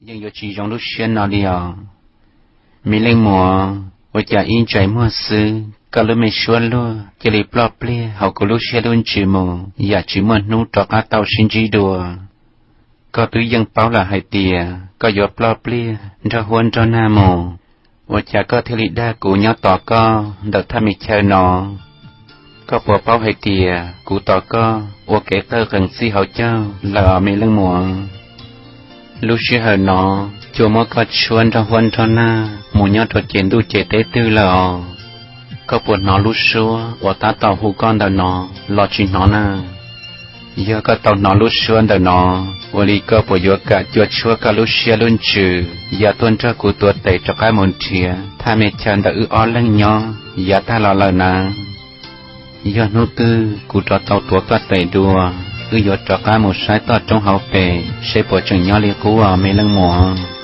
yeej yuav tsis zoo lub siab no li os. Me leej muam, ua cas ib ntsais muag xwb koj lub me suab luag cia li ploj pliag hauv kuv lub siab lub ntsws mus yam tsis muaj hnub rov qab tau sib ntsib dua? Koj twb yeej paub lawm hais tias koj yuav ploj pliag nrog huab nrog nag mus, ua cas koj thiaj li dag kuv nyob tos koj ntawm thaj me chaw no? Koj puas paub hais tias kuv tos koj ua kev qawj qees txij hauv caug lawm os me leej muam? Lub sij hawm no, cua muab koj tshuab nrog huab nrog nag mus nyob rau ces ntuj ces teb twg lawm os? Koj puas hnov lub suab uas tab tom hu koj ntawm no los tsis hnov na? Yog koj tau hnov lub suab ntawm no, ua li koj puas yuav kam cua tshuab koj lub siab lub ntsws ya tuaj nrog kuv tuav tes rov qab mus nrhiav thaj me chaw ntawm wb ob leeg nyob yav tag los lawm na? Yog hnub twg kuv rov tau tuav koj tes dua, wb yuav rov qab mus saib toj roob hauv pes seb puas tseem nyob li qub os me leej muam.